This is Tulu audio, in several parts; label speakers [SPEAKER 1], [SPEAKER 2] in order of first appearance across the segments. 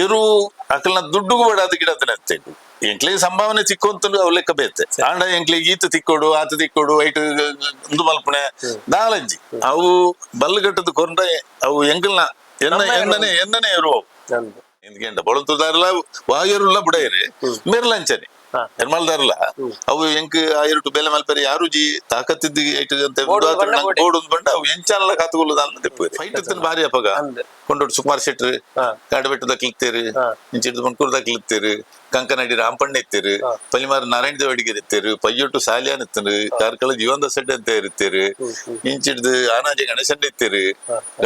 [SPEAKER 1] ಎರು ಅಕಲ್ನ ದುಡ್ಡುಗೂ ಬೇಡ ಅದು ಗಿಡತನೆ ಅತ್ತೆ. ಎಂಕ್ಲಿಗೆ ಸಂಭಾವನೆ ತಿಕ್ಕೊಂತ ಅವು ಲೆಕ್ಕ ಬೇತೆ. ಆಂಡ ಎಂಕ್ಲಿಗೆ ಈತ ತಿಕ್ಕೋಡು, ಆತ ತಿಕ್ಕೋಡು, ಐಟ್ ಉಂದು ಮಲ್ಪಣೆ ದಾಲಜ್ಜಿ. ಅವು ಬಲ್ಲುಗಟ್ಟದ ಕೊರಂಡ ಅವು ಎಂಕಲ್ನ ಎನ್ನ
[SPEAKER 2] ನಮ್ಮ ಎರು.
[SPEAKER 1] ಎನ್ನನೆ ಎನ್ನನೆ ಎರು ಅವು. ఎందుకంటే ಬೊಳಂತುದಾರಲ ವಾಯರುಲ್ಲ ಬುಡೈರಿ ಮೆರ್ಲಂಚನೆ ಎರ್ಮಲ್ದಾರಲ ಅವು ಎಂಕ್ ಆ ಎರಟು ಬೆಲೆ ಮಲ್ಪೆರೆ ಯಾರು ಜಿ ತಾಕತ್ತಿದ್ದು ಐಟ್ ಅಂತ.
[SPEAKER 2] ಬೋಡು ಬಂಡ ಬೋಡೆ.
[SPEAKER 1] ಬೋಡು ಬಂಡ ಅವು ಎಂಚಾನಲ ಕಾತುಗೊಳ್ಳುದ ಅಂತ ಫೈಟ್ ಇತ್ತಿನ ಬಾರಿ ಅಪಗ. ಕೊಂಡೋಡು ಸುಕುಮಾರ್ ಶೆಟ್ರು ಕಾಡಬೆಟ್ಟದ ಕ್ಲಿತ್ತೇರು, ಇಂಚಿಡ್ದು ಮಣ್ಕೂರ್ದ ಕ್ಲಿತ್ತೇರು, ಕಂಕನಾಡಿ ರಾಂಪಣ್ಣ ಇತ್ತೇರು, ಪಲಿಮಾರು ನಾರಾಯಣ ದೇವ್ ಅಡಿಗೆರ್ ಇತ್ತೇರು, ಪಯ್ಯೊಟ್ಟು ಸಾಲಿಯಾನ್ ಇತ್ತೇರು, ಕಾರ್ಕಳ ಜೀವಂತ ಸೆಡ್ ಅಂತ ಇರ್ತೇರು, ಇಂಚಿಡ್ದು ಆನಾಜೆ ಗಣೇಶನ್ ಇತ್ತೇರು,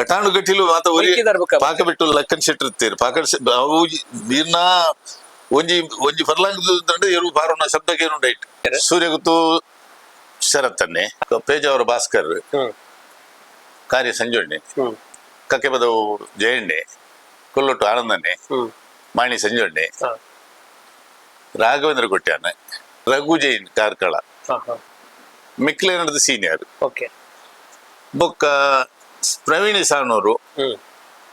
[SPEAKER 1] ಘಟಾನು ಗಟ್ಟಿಲು ಮಾತ ಒರಿ
[SPEAKER 2] ಮುಲ್ಕಿದಾರ್ ಬೊಕ್ಕ.
[SPEAKER 1] ಪಾಕ ಬಿಟ್ಟು ಲಕ್ಕನ್ ಶೆಟ್ರು ಇತ್ತೇರು. ಪಾಕ ಅವು ಬೀರ್ನ ಒಂಜಿ ಒಂಜಿ ಫರ್ಲಾಂಗ್ ದಂಡ ಎರು ಬಾರುನ ಶಬ್ದಕ್ಕೆ ಉಂಡೈಟ್. ಸೂರ್ಯಗುತ್ತು ಶರತ್ತನ್ನೆ, ಪೇಜಾವರ ಭಾಸ್ಕರ್, ಕಾರ್ಯ ಸಂಜೋಣ್ಣೆ, ಕಕ್ಕೆಬದವು ಜಯಣ್ಣೆ, ಕೊಲ್ಲೊಟ್ಟು ಆನಂದನ್ನೆ, ಮಾಣಿ ಸಂಜೋಣ್ಣೆ, ರಾಘವೇಂದ್ರ ಕೊಟ್ಯಾನ, ರಘು ಜೈನ್ ಕಾರ್ಕಳ,
[SPEAKER 2] ಹಾ ಹಾ
[SPEAKER 1] ಮಿಕ್ಲೇನದ ಸೀನಿಯರ್. ಬೊಕ್ಕ ಪ್ರವೀಣ್ ಸಾನೂರು,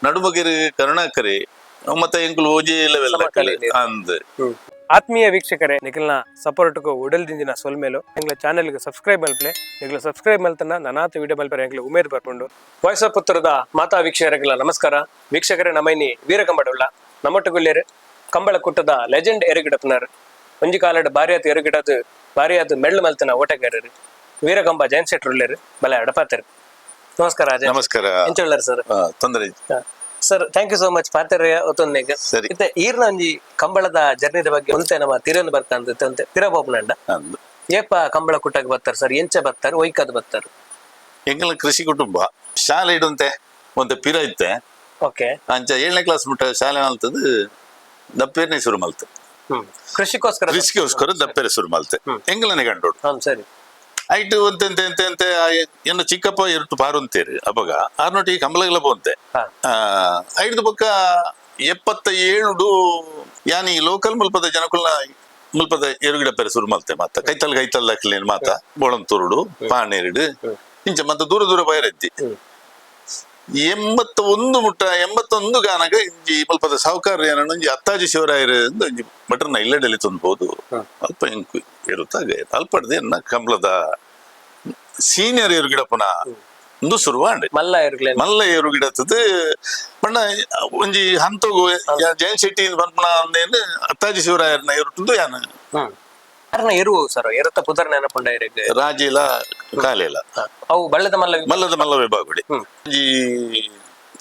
[SPEAKER 1] ನಡುಮಗಿರಿ ಕರುಣಾಕರಿ, ಮತ್ತೆ ಎಂಕುಲು ಓಜಿ ಲೆವೆಲ್.
[SPEAKER 2] ಸಮಕಾಲೀನ.
[SPEAKER 1] ಅಂದ್.
[SPEAKER 2] ಆತ್ಮೀಯ ವೀಕ್ಷಕರೇ, ನಿಖಲ್ನ ಸಪೋರ್ಟ್ಗೂ ಉಡಲ್ದಿಂದಿನ ಸೊಲ್ಮೇಲು. ಎಂಗ್ಲ ಚಾನೆಲ್ಗೆ ಸಬ್ಸ್ಕ್ರೈಬ್ ಮಲ್ಪ್ಲೆ. ನಿಗ್ಲ ಸಬ್ಸ್ಕ್ರೈಬ್ ಮಲ್ತನ ನನಾತ ವಿಡಿಯೋ ಮಲ್ಪರೆ ಎಂಗ್ಲ ಉಮೇದ್ ಬರ್ಪುಂಡು. ವಾಯ್ಸ್ ಆಫ್ ಪುತ್ತೂರದ ಮಾತಾ ವೀಕ್ಷಕರಿಗೆಲ್ಲ ನಮಸ್ಕಾರ. ವೀಕ್ಷಕರೇ, ನಮೈನಿ ವೀರಕಂಬಡುಳ್ಳ ನಮ್ಮೊಟ್ಟುಗುಲ್ಲೇರು ಕಂಬಳ ಕುಟ್ಟದ ಲೆಜೆಂಡ್ ಎರುಗಿಡಪ್ಪನರ್. ಒಂಜಿ ಕಾಲಡ್ ಬಾರಿಯಾತ್ ಎರುಗಿಡದು ಬಾರಿಯಾತ್ ಮೆಳ್ಳು ಮಲ್ತನ ಓಟಗಾರರು ವೀರಕಂಬ ಜಯಂತ್ ಶೆಟ್ರು ಉಲ್ಲೇರು. ಬಲೆ ಅಡಪಾತರು. ನಮಸ್ಕಾರ ಅಜಯ್.
[SPEAKER 1] ನಮಸ್ಕಾರ.
[SPEAKER 2] ಎಂಚ ಉಳ್ಳರ್ ಸರ್?
[SPEAKER 1] ತೊಂದರೆ.
[SPEAKER 2] Sir, thank you so much ಪಾತೆರೆಯ ಒತ್ತೊಂದೆಗ್.
[SPEAKER 1] ಸರಿ.
[SPEAKER 2] ಇತ್ತೆ ಈರ್ನ ಒಂಜಿ ಕಂಬಳದ ಜರ್ನಿದ ಬಗ್ಗೆ ಒಂತೆ ನಮ್ಮ ತಿರನ್ ಬರ್ಕಂತ ಅಂತೆ ತಿರ ಬೋಪನಂಡ.
[SPEAKER 1] ಅಂದ್.
[SPEAKER 2] ಏಪ ಕಂಬಳ ಕುಟ್ಟಕ್ ಬರ್ತಾರೆ ಸರ್? ಎಂಚ ಬರ್ತಾರೆ? ಒಯ್ಕದ್ ಬರ್ತಾರೆ?
[SPEAKER 1] ಎಂಕಲ್ನ ಕೃಷಿ ಕುಟುಂಬ. ಶಾಲೆ ಇಡುಂತೆ ಒಂತೆ ಪಿರ ಇತ್ತೆ. ಅಂಚ 7ನೇ ಕ್ಲಾಸ್ ಮುಟ್ಟ ಶಾಲೆ ಮಲ್ತದ್ದು ದಪ್ಪೇರ್ನೆ ಶುರು ಮಲ್ತೆ.
[SPEAKER 2] ಕೃಷಿಗೋಸ್ಕರ.
[SPEAKER 1] ಕೃಷಿಗೋಸ್ಕರ ದಪ್ಪೇರೆ ಶುರು ಮಲ್ತೆ. ಎಂಗಲನೆ ಕಂಡೋಡು.
[SPEAKER 2] ಸರಿ.
[SPEAKER 1] ಐಟ್ ಒಂತೆಂತೆ ಎಂತೆ ಎಂತೆ ಎನ್ನ ಚಿಕ್ಕಪ್ಪ ಎರಡು ಪಾರುಂತೇರು ಅಪಗ ಆರ್ನೋಟಿ ಕಂಬಳಗಳ ಪೋಂತೆ. ಐಡ್ದು ಬೊಕ್ಕ 77 ಯಾನಿ ಲೋಕಲ್ ಮುಲ್ಪದ ಜನಕುಲ್ನ ಮುಲ್ಪದ ಎರುಗಿಡ ಪೆರೆ ಶುರು ಮಲ್ತೆ. ಮಾತ ಕೈತಲ್ ಕೈತಲ್ ದಕ್ಲೇನ್ ಮಾತ ಬೋಳಂತೂರುಡು, ಪಾಣೇರುಡು, ಇಂಚ ಮತ್ತೆ ದೂರ ದೂರ ಬೈರೆತ್ತಿ. 81 ಮುಟ್ಟ, 81 ಗಾನಗ ಇಂಜಿ ಮುಲ್ಪದ ಸಾಹುಕಾರ ಏನನ್ನು ಒಂಜಿ ಅತ್ತಾಜಿ ಶಿವರಾಯರು ಒಂಜಿ ಭಟ್ರನ ಇಲ್ಲಡೆಲಿ ತುಂಬೋದು. ಅಲ್ಪ ಇಂಕು ಇರುತ್ತಾಗ ಅಲ್ಪಡ್ದು ಎನ್ನ ಕಂಬಳದ ಸೀನಿಯರ್ ಎರುಗಿಡಪ್ಪನ ಒಂದು ಶುರುವಾಂಡ್.
[SPEAKER 2] ಮಲ್ಲ ಇರ್ಗ್ಲೇನ್.
[SPEAKER 1] ಮಲ್ಲ ಎರುಗಿಡತ್ತದು ಪಂಡ ಒಂಜಿ ಹಂತಗು ಜಯನ್ ಶೆಟ್ಟಿ ಪನ್ಪುನ ಅಂದೇನು ಅತ್ತಾಜಿ ಶಿವರಾಯರ್ನ ಎರುಟುಂದು ಯಾನ.
[SPEAKER 2] ಅರ್ನ ಎರುವು ಸರ್, ಎರುತ್ತ ಪುದರ್ ನೆನಪುಂಡ ಇರೆಗ್?
[SPEAKER 1] ರಾಜಿಲ ಕಾಲೇಲ.
[SPEAKER 2] ಅವು ಬಳ್ಳದ ಮಲ್ಲ.
[SPEAKER 1] ಮಲ್ಲದ ಮಲ್ಲ ವಿಭಾಗಡಿ. ಒಂಜಿ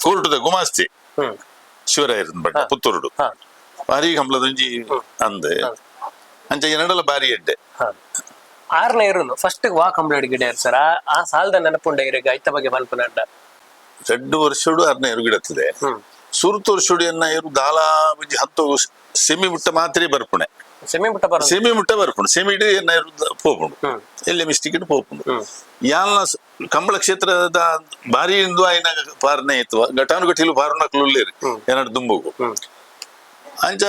[SPEAKER 1] ಕೋರ್ಟುದ ಗುಮಾಸ್ತಿ ಶಿವರಾಯರ್ ಬಣ್ಣ ಪುತ್ತೂರುಡು. ಬಾರಿ ಕಂಬಳದೊಂಜಿ ಅಂದ್. ಅಂಚ ಎನ್ನಡಲ ಬಾರಿ ಎಡ್ಡೆ.
[SPEAKER 2] ಆರ್ನ ಎರುನು ಫಸ್ಟ್ ವಾ ಕಂಬಳ ಗಿಡ ಸರ್? ಆ ಆ ಸಾಲ್ದ ನೆನಪುಂಡ ಇರೆಗ್ ಐತ ಬಗ್ಗೆ ಮಲ್ಪನಂಡ?
[SPEAKER 1] 2 ವರ್ಷಡು ಅರ್ನ ಎರುಗಿಡತ್ತದೆ. ಸುರುತು ವರ್ಷಡು ಎನ್ನ ಎರು ದಾಲ ಒಂಜಿ ಹತ್ತು ಸೆಮಿ ಮುಟ್ಟ ಮಾತ್ರ ಬರ್ಪುಣೆ.
[SPEAKER 2] ಸೆಮಿ ಮುಟ್ಟ ಬರ.
[SPEAKER 1] ಸೆಮಿ ಮುಟ್ಟ ಬರ್ಪುಂಡು. ಸೆಮಿಡ್ ಎನ್ನ ಎರು ಪೋಪುಂಡು. ಎಲ್ಲೆ ಮಿಸ್ಟಿಕ್ ಪೋಪುಂಡು. ಯಾಲ್ನ ಕಂಬಳ ಕ್ಷೇತ್ರದ ಬಾರಿ ಇಂದು ಆಯ್ನ ಪಾರನೆ ಇತ್ತು. ಘಟಾನುಘಟಿಲು ಪಾರುನಕ್ಲು ಉಲ್ಲೇರು ಏನಾದ್ರು ದುಂಬುಗು. ಅಂಚ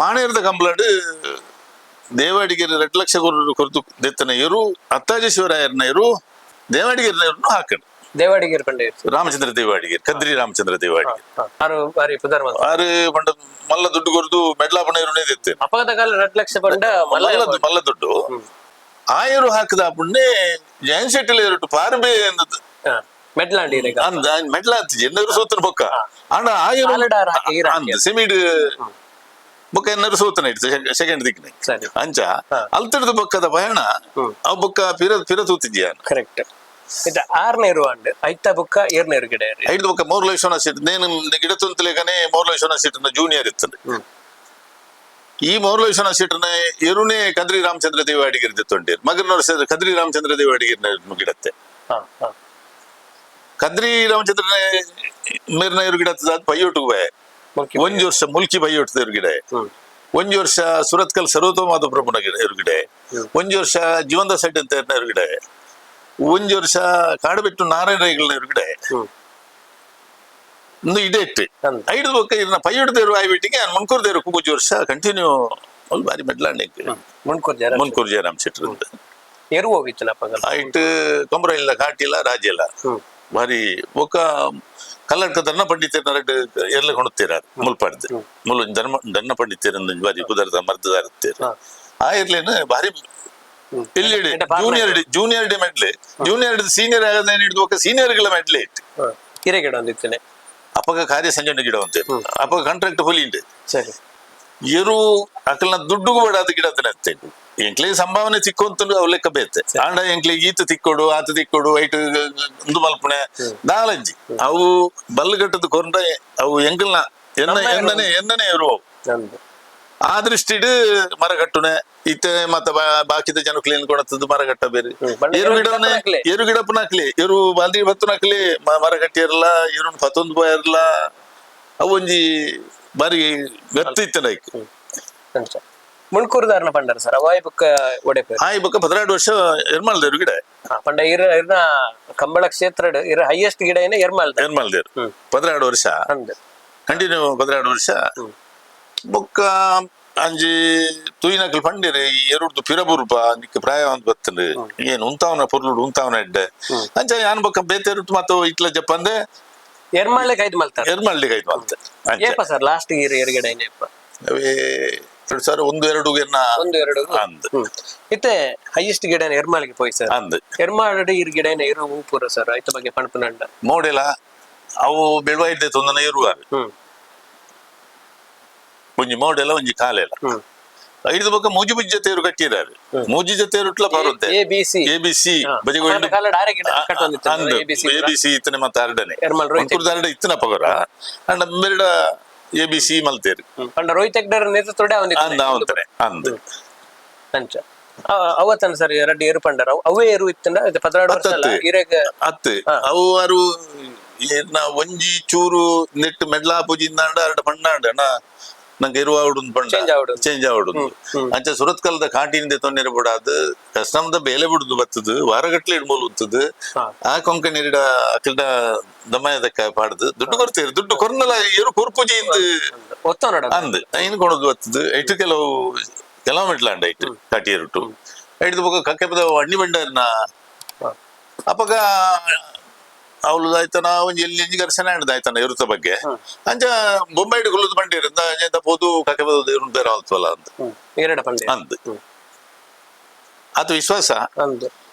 [SPEAKER 1] ಪಾಣೇರ್ದ ಕಂಬಳಡ್ ದೇವಾಡಿಗೆರೆ 2 ಲಕ್ಷ ಕೊರು ಕೊರ್ದು ದೆತ್ತನ ಎರು ಅತ್ತಾಜಿ ಶಿವರಾಯರ್ನ ಎರು ದೇವಾಡಿಗೆರ್ನ ಎರುನು ಹಾಕಂಡು.
[SPEAKER 2] ದೇವಾಡಿಗೇರ್ ಪಂಡೆ?
[SPEAKER 1] ರಾಮಚಂದ್ರ ದೇವಾಡಿಗೆರ್, ಕದ್ರಿ ರಾಮಚಂದ್ರ ದೇವಾಡಿಗೆರ್.
[SPEAKER 2] ಆರು ಬಾರಿ ಪುದರ್ ಮಲ್ತ.
[SPEAKER 1] ಆರು ಪಂಡ ಮಲ್ಲ ದುಡ್ಡು ಕೊರ್ದು ಮೆಡ್ಲಾಪಣ ಎರುನೇ ದೆತ್ತೇನೆ.
[SPEAKER 2] ಅಪಗದ ಕಾಲ 2 ಲಕ್ಷ ಪಂಡ ಮಲ್ಲ.
[SPEAKER 1] ಮಲ್ಲ ಮಲ್ಲ ದುಡ್ಡು. ಆಯರು ಹಾಕದ ಪುಣ್ಯ ಜಯನ್ ಶೆಟ್ಟಿಲ್ ಎರಟು ಪಾರ್ಬೆ ಅಂದದ್ದು.
[SPEAKER 2] ಮೆಡ್ಲಾಂಡಿ ಇರೆಗ್.
[SPEAKER 1] ಅಂದ ಮೆಡ್ಲ ಅಂತಿಜಿ ಎನ್ನರು ಸೋತನ ಬೊಕ್ಕ. ಆಂಡ ಆಯರು
[SPEAKER 2] ಆಲಡ ಆರ್ ಹಾಕಿ, ಈರ್ ಹಾಕಿ.
[SPEAKER 1] ಅಂದ್ ಸೆಮಿಡ್ ಬೊಕ್ಕ ಎನ್ನರು ಸೋತನ ಇಡ್ತು ಸೆಕೆಂಡ್ ದಿಕ್ಕಿನ. ಅಂಚ ಅಲ್ತಡ್ದು ಬೊಕ್ಕದ ಪಯಣ. ಅವು ಬೊಕ್ಕ ಪಿರ ಪಿರ ತೂತಿದ್ಯಾ.
[SPEAKER 2] ಕರೆಕ್ಟ್. ಇದು ಆರ್ನ ಇರುವ ಅಂಡ್ ಐತ ಬುಕ್ಕ ಏರ್ನ ಗಿಡ.
[SPEAKER 1] ಐದು ಬೊಕ್ಕ ಮೋರ್ಲ ವಿಶ್ವನಾಥ್ ಶೆಟ್ಟಿ ನೇನು ಗಿಡ ತುಂತಲೇಕನೆ ಮೋರ್ಲ ವಿಶ್ವನಾಥ್ ಶೆಟ್ಟಿನ ಜೂನಿಯರ್ ಇರ್ತದೆ. ಈ ಮೋರ್ಲ ವಿಶ್ವನಾಥ್ ಶೆಟ್ಟರ್ನ ಎರುನೇ ಕದ್ರಿ ರಾಮಚಂದ್ರ ದೇವಾಡಿಗರ್ ತೊಂಡಿರ್ ಮಗನ ವರ್ಷ ಕದ್ರಿ ರಾಮಚಂದ್ರ ದೇವಾಡಿಗರ್ನ ಗಿಡತ್ತೆ.
[SPEAKER 2] ಹಾ ಹಾ
[SPEAKER 1] ಕದ್ರಿ ರಾಮಚಂದ್ರನ ಮೇರ್ನ ಎರು ಗಿಡತ್ತದ ಅದು ಪೈಯೊಟ್ಟು ಬಾಯ.
[SPEAKER 2] ಮುಲ್ಕಿ.
[SPEAKER 1] ಒಂಜಿ ವರ್ಷ ಮುಲ್ಕಿ ಪೈಯೊಟ್ಟು ಎರು ಗಿಡ. ಒಂಜಿ ವರ್ಷ ಸುರತ್ಕಲ್ ಸರ್ವೋತ್ತಮ ಮಾಧವಪ್ರಭುನ ಗಿಡ ಎರುಗಿಡ. ಒಂಜಿ ವರ್ಷ ಜೀವಂತ ಸೆಡ್ ಅಂತ ಎರುಗಿಡ. ಒಂಜಿ ವರ್ಷ ಕಾಡುಬೆಟ್ಟು ನಾರಾಯಣ ರೈಗಳನ್ನ ಎರುಗಿಡ. ಇಂದು ಇದೇ ಇಟ್ಟು. ಐದು ಬೊಕ್ಕ ಇರ್ನ ಪೈಯೊಟ್ಟು ಆಯ್ಬಿಟ್ಟಿಗೆ ಮುನ್ಕೂರು ದೇರು ಒಂಜಿ ವರ್ಷ ಕಂಟಿನ್ಯೂ ಅಲ್ಲಿ ಬಾರಿ ಮೆಡ್ಲಾಂಡೆ.
[SPEAKER 2] ಮುನ್ಕೂರ್ ಜನ.
[SPEAKER 1] ಮುನ್ಕೂರು ಜಯರಾಮ್ ಶೆಟ್ಟರ್ ಅಂತ.
[SPEAKER 2] ಎರು ಹೋಗಿತ್ತು ನಪ್ಪಗಲ್.
[SPEAKER 1] ಐಟ್ ಕೊಮ್ರ ಇಲ್ಲ, ಕಾಟಿಲ್ಲ, ರಾಜ್ಯ ಇಲ್ಲ. ಬಾರಿ ಬೊಕ್ಕ Kalladka ಧರ್ಮ ಪಂಡಿತರು ನರಡು ಎಲ್ಲ ಕೊಣುತ್ತೀರ ಮುಲ್ಪಾಡ್ದು ಮುಲ್ ಧರ್ಮ ಧರ್ಮ ಪಂಡಿತರು ಬಾರಿ ಕುದರ್ದ ಮರ್ದದಾರತ್ತೀರ. ಆ ಇರ್ಲೇನು ಭಾರಿ ಇಲ್ಲಿ
[SPEAKER 2] ಎಡ್ಡೆ ಪಾರ್ಲ.
[SPEAKER 1] Junior junior D medley, junior senior ಆಗದ ಹಿಡಿದು ಸೀನಿಯರ್ಗಳ ಮೆಡ್ಲೆ ಇಟ್ಟು.
[SPEAKER 2] ಹಿರೇಗಿಡ ಒಂದಿತ್ತನೆ.
[SPEAKER 1] ಅಪಗ ಕಾರ್ಯ ಸಂಜೆ ಗಿಡ ಅಂತೆ, ಅಪಗ ಕಾಂಟ್ರಾಕ್ಟ್ ಹುಲಿ ಉಂಟು. ಎರು ಅಕಲ್ನ ದುಡ್ಡುಗೂ ಬೇಡ, ಅದು ಗಿಡ ಅಂತೆ. ಎಂಕ್ಲೆ ಸಂಭಾವನೆ ತಿಕ್ಕೊಂತ ಅವ್ ಲೆಕ್ಕ ಬೇತೆ. ಆಂಡ ಎಂಕ್ಲೆ ಈತ ತಿಕ್ಕೊಡು, ಆತ ತಿಕ್ಕೊಡು, ಐಟ್ ಉಂದು ಮಲ್ಪಣೆ ನಾಲಂಜಿ. ಅವು ಬಲ್ಲುಗಟ್ಟದ ಕೊರಂಡ ಅವು ಎಂಕಲ್ನ ಎನ್ನ
[SPEAKER 2] ನಮ್ಮ
[SPEAKER 1] ಎನ್ನನೆ ಎನ್ನನೆ ಎರು ಅವು. ಆ ದೃಷ್ಟಿಡ್ ಮರ ಕಟ್ಟುನೆ ಇತ್ತೆ ಮತ್ತ ಬಾಕಿದ ಜನಕ್ಲೇನ್ ಕೊಡತ್ತದ್ದು ಮರ ಕಟ್ಟ ಬೇರೆ.
[SPEAKER 2] ಬಣ್ಣ
[SPEAKER 1] ಎರು
[SPEAKER 2] ಎರು
[SPEAKER 1] ಗಿಡನೆ
[SPEAKER 2] ಗಿಡಪ್ಪನಾಕ್ಲೆ.
[SPEAKER 1] ಎರು ಗಿಡಪ್ಪನಾಕ್ಲಿ, ಎರು ಬಾಲ್ದಿ ಬತ್ತುನಾಕ್ಲಿ ಮರ ಕಟ್ಟಿರಲ್ಲ, ಎರು ಪತ್ತೊಂದು ಪೋಯಿರಲ್ಲ. ಅವು ಒಂಜಿ ಬಾರಿ ಗತ್ತು ಇತ್ತು ಲೈಕ್.
[SPEAKER 2] ಅಂಚ ಮುಣ್ಕೂರುದಾರನ ಪಂಡರ ಸರ್, ಅವಾಯ್ ಬುಕ್ಕ ಒಡೆಪೇರು.
[SPEAKER 1] ಆ, ಈ ಬೊಕ್ಕ 12 ವರ್ಷ ಎರ್ಮಾಲ್ದೇರು ಗಿಡ.
[SPEAKER 2] ಪಂಡ ಇರ ಇರ್ನ ಕಂಬಳ ಕ್ಷೇತ್ರ ಇರ ಹೈಯೆಸ್ಟ್ ಗಿಡ ಏನ ಎರ್ಮಾಲ್ದ.
[SPEAKER 1] ಎರ್ಮಾಲ್ದೇರು 12 ವರ್ಷ.
[SPEAKER 2] ಅಂದ್.
[SPEAKER 1] ಕಂಟಿನ್ಯೂ 12 ವರ್ಷ. ಬೊಕ್ಕ ಅಂಜಿ ತೂಯಿನಕಲ್ ಪಂಡಿರಿ, ಈ ಎರುಡ್ದು ಪಿರಬುರ್ಪ ನಿಕ್ ಪ್ರಾಯ ಅಂತ ಬತ್ತಂಡು, ಏನ್ ಉಂತಾವನ ಪೊರ್ಲುಡು ಉಂತಾವನ ಎಡ್ಡೆ. ಅಂಚ ಯಾನ್ ಬೊಕ್ಕ ಬೇತೆ ಮತ್ತು ಇಟ್ಲ ಜಪ್ಪಂದೆ.
[SPEAKER 2] ಎರ್ಮಾಳೆ ಕೈದ್ ಮಲ್ತಾರ.
[SPEAKER 1] ಎರ್ಮಳ್ಳಿಗೆ ಐದು ಮಲ್ತೆ ಅಂಚ.
[SPEAKER 2] ಏಪ ಸರ್ ಲಾಸ್ಟ್ ಇರ್ ಎರುಗಿಡ ಏನೇಪ?
[SPEAKER 1] ಅವೇ 2001 2 ಎನ್ನ.
[SPEAKER 2] ಒಂದು ಎರಡು.
[SPEAKER 1] ಅಂದ್.
[SPEAKER 2] ಇತ್ತೆ ಹೈಯೆಸ್ಟ್ ಗಿಡ ಎರ್ಮಾಳಿಗೆ ಪೋಯ್ ಸರ್.
[SPEAKER 1] ಅಂದ್.
[SPEAKER 2] ಎರ್ಮಾಳ್ ಇರ್ ಗಿಡ ಏನ ಇರು ಊಪುರ ಸರ್, ಐತ ಬಗ್ಗೆ ಪಣಪುನಂಡ.
[SPEAKER 1] ಮೋಡೆಲ ಅವು ಬೆಳುವ ಇದ್ದೆ ತೊಂದನೆ ಇರುವಾರು. ಒಂಜಿ ಮೋಡೆಲ, ಒಂಜಿ ಕಾಲೆಲ. ಐದು ಬೊಕ್ಕ ಮೂಜಿ ಬುಜ್ಜ ತೇರು ಕಟ್ಟಿದ್ದಾರೆ. ಮೂಜಿ ಜೊತೆ ರುಟ್ಲ ಬರುತ್ತೆ.
[SPEAKER 2] A B C.
[SPEAKER 1] A B C ಬದಿಗೆ.
[SPEAKER 2] ಕಾಲಡ್ ಆರೆ ಗಿಡ ಕಟ್ಟೊಂದಿತ್ತು A B C.
[SPEAKER 1] A B C ಇತ್ತನೆ ಮತ್ತೆ ಅರಡನೆ.
[SPEAKER 2] ಎರ್ಮಾಳ್ ರೋಹಿತ್.
[SPEAKER 1] ಒಂಕುರ್ದ ಅರಡೆ ಇತ್ತನ ಪಗರ ಅಂಡ ಮೆರಡ A B C ಮಲ್ತೇರು.
[SPEAKER 2] ಪಂಡ ರೋಹಿತ್ ಹೆಗ್ಡರ್ ನೇತೃತ್ವಡೆ
[SPEAKER 1] ಅಂದ
[SPEAKER 2] ಅವನಿತ್ತು.
[SPEAKER 1] ಅವಂತನೆ ಅಂದ್.
[SPEAKER 2] ಅಂಚ ಅವತ್ತನ ಸರ್ ಎರಡು ಏರು ಪಂಡರ ಅವೇ ಏರು ಇತ್ತಂಡ 12 ವರ್ಷ ಅಲ್ಲ.
[SPEAKER 1] ಹತ್ತತ್ತು.
[SPEAKER 2] ಇರೆಗ್.
[SPEAKER 1] ಅತ್ತು ಅವು ಅರು ಏನ ಒಂಜಿ ಚೂರು ನೆಟ್ ಮೆಡ್ಲಾ ಪೂಜಿಂದಾಂಡ ಅರಡ ಪಂಡಾಂಡ ಅಣ್ಣ ನಂಗೆ ಇರುವ ಪಂಡ.
[SPEAKER 2] Change ಆವಡು.
[SPEAKER 1] ಚೇಂಜ್ ಆವಡು. ಅಂಚ ಸುರತ್ಕಲ್ದ ಕಾಟಿನಿಂದ ತೊಂದರೆ ಬಿಡಾದು ಕಸ್ಟಮ್ದ ಬೇಲೆ ಬಿಡುದು ಬತ್ತದು, ವಾರಗಟ್ಲೆ ಇಡ್ಮೂಲು ಉತ್ತದು. ಆ ಕೊಂಕಣಿರಿಡ ಅಕಿಲ್ಡ ದಮಯದಕ್ಕ ಪಾಡ್ದು ದುಡ್ಡು ಕೊಡ್ತೀರಿ, ದುಡ್ಡು ಕೊರ್ನಲ ಏರು ಕೊರ್ಪುಜಿ ಇಂದ್.
[SPEAKER 2] ಒತ್ತೋನಡ.
[SPEAKER 1] ಅಂದ್ ಐನ್ ಕೊಡೋದು ಬತ್ತದು. ಐಟು ಕೆಲವು ಕೆಲವು ಮೆಟ್ಲಾಂಡ ಐಟು ಕಾಟಿಯರುಟು ಐಟು ಬೊಕ್ಕ ಕಕ್ಕೆಪದ ಅಣ್ಣಿ ಬಂಡರ್ನ. ಅಪಗ ಅವಳು ಆಯ್ತನ ಒಂಜಿ ಎಲ್ಲಿ ಎಂಜಿ ಗರ್ಸನೆ ಆಂಡ್ ಆಯ್ತನ ಇರುತ್ತ ಬಗ್ಗೆ. ಅಂಚ ಬೊಂಬೈಡ್ ಕುಲ್ಲುದು ಬಂಡಿರ್ ಅಂಜ ಪೋದು ಕಕ್ಕೆಪದ ಇರುನ್ ಬೇರೆ ಆಲ್ತವಲ್ಲ ಅಂತ.
[SPEAKER 2] ಎರಡ ಪಂಡೆ.
[SPEAKER 1] ಅಂದ್ ಆತ ವಿಶ್ವಾಸ.
[SPEAKER 2] ಅಂದ್.